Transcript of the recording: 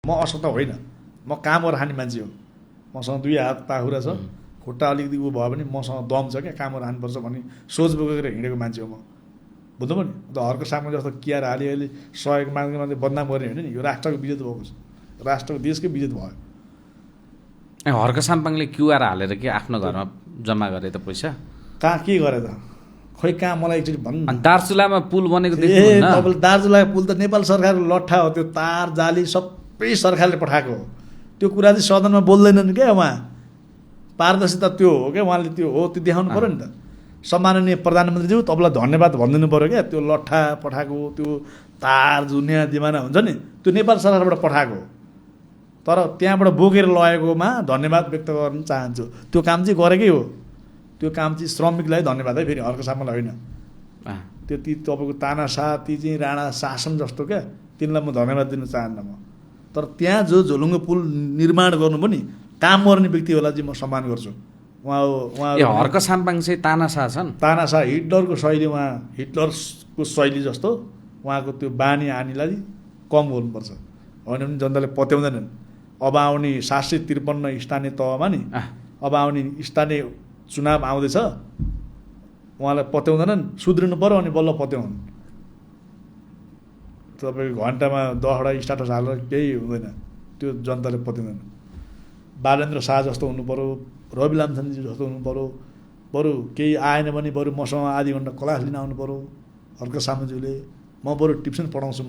म अशक्त होइन, म कामहरू खाने मान्छे हो। मसँग 2 हात पाखुरा छ, खुट्टा अलिकति उ भयो भने मसँग दम छ क्या, कामहरू हान्नुपर्छ भन्ने सोच बोकेर हिँडेको मान्छे हो म। बुझ्नु नि? अन्त हर्क सामङ जस्तो कियार हालिहाली सहयोग माग्दै माग्दै बदनाम गर्ने होइन नि, यो राष्ट्रको विजेत भएको छ, राष्ट्रको देशकै विजेत भयो। हर्क साम्पाङले क्युआर हालेर के आफ्नो घरमा जम्मा गरे त पैसा? कहाँ के गरे त? खोइ कहाँ मलाई एकचोटि भन्नु न। दार्चुलामा पुल बनेको ए देख्नुहुन्न? तपाईँले दार्चुलाको पुल त नेपाल सरकारको लट्ठा हो, त्यो तार जाली सबै सरकारले पठाएको हो। त्यो कुरा चाहिँ सदनमा बोल्दैनन् क्या उहाँ। पारदर्शिता त्यो हो क्या, उहाँले त्यो हो त्यो देखाउनु पऱ्यो नि त। सम्माननीय प्रधानमन्त्रीज्यू तपाईँलाई धन्यवाद भनिदिनु पऱ्यो क्या, त्यो लट्ठा पठाएको, त्यो तार जुनिया दिमाना हुन्छ नि, त्यो नेपाल सरकारबाट पठाएको हो। तर त्यहाँबाट बोकेर लगेकोमा धन्यवाद व्यक्त गर्न चाहन्छु। त्यो काम चाहिँ गरेकै हो, त्यो काम चाहिँ श्रमिकलाई धन्यवाद है, फेरि हर्क सामङलाई होइन। त्यो ती तपाईँको तानाशाह, ती चाहिँ राणा शासन जस्तो क्या, तिनलाई म धन्यवाद दिन चाहन्न म। तर त्यहाँ जो झोलुङ्गे पुल निर्माण गर्नु पनि काम गर्ने व्यक्तिहरूलाई चाहिँ म सम्मान गर्छु। उहाँ हर्क साम्पाङ चाहिँ तानाशाह छन्। तानाशाह हिटलरको शैली, उहाँ हिटलरको शैली जस्तो उहाँको त्यो बानी आनीलाई कम गर्नुपर्छ, होइन भने जनताले पत्याउँदैनन्। अब आउने 753 स्थानीय तहमा नि, अब आउने स्थानीय चुनाव आउँदैछ, उहाँलाई पत्याउँदैनन्, सुध्रिनु पऱ्यो अनि बल्ल पत्याउनु। तपाईँको घन्टामा 10वटा स्ट्याटस हालेर केही हुँदैन, त्यो जनताले पत्याउँदैन। बालेन्द्र शाह जस्तो हुनु पऱ्यो, रवि लामछानेजी जस्तो हुनु पऱ्यो, बरु केही आएन भने बरु मसँग आधी घन्टा क्लास लिन आउनु पऱ्यो हर्क सामङज्यूले। म बरु ट्युसन पढाउँछु।